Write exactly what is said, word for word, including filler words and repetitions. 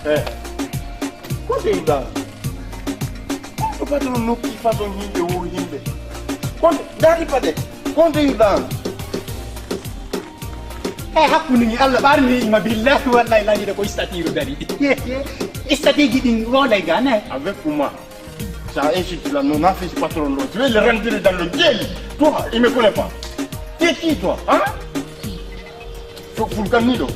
Eh, ko nde yiɗaa? Ko patron nokki façon yimɓe wo yimɓe. Ko nde, daari paɗe. Ko nde yiɗaa? E hakkunde ni Allah ɓarni ma billahi wallahi lañiɗo ko istatiru dari. Istatiji ɗin rolay gane. Avec moi, ça insulte là, non, non, fais ce patron là. Je vais le rentrer dans le jail. Toi, il me connaît pas. T'es qui toi, hein? Faut, faut le calmer, donc.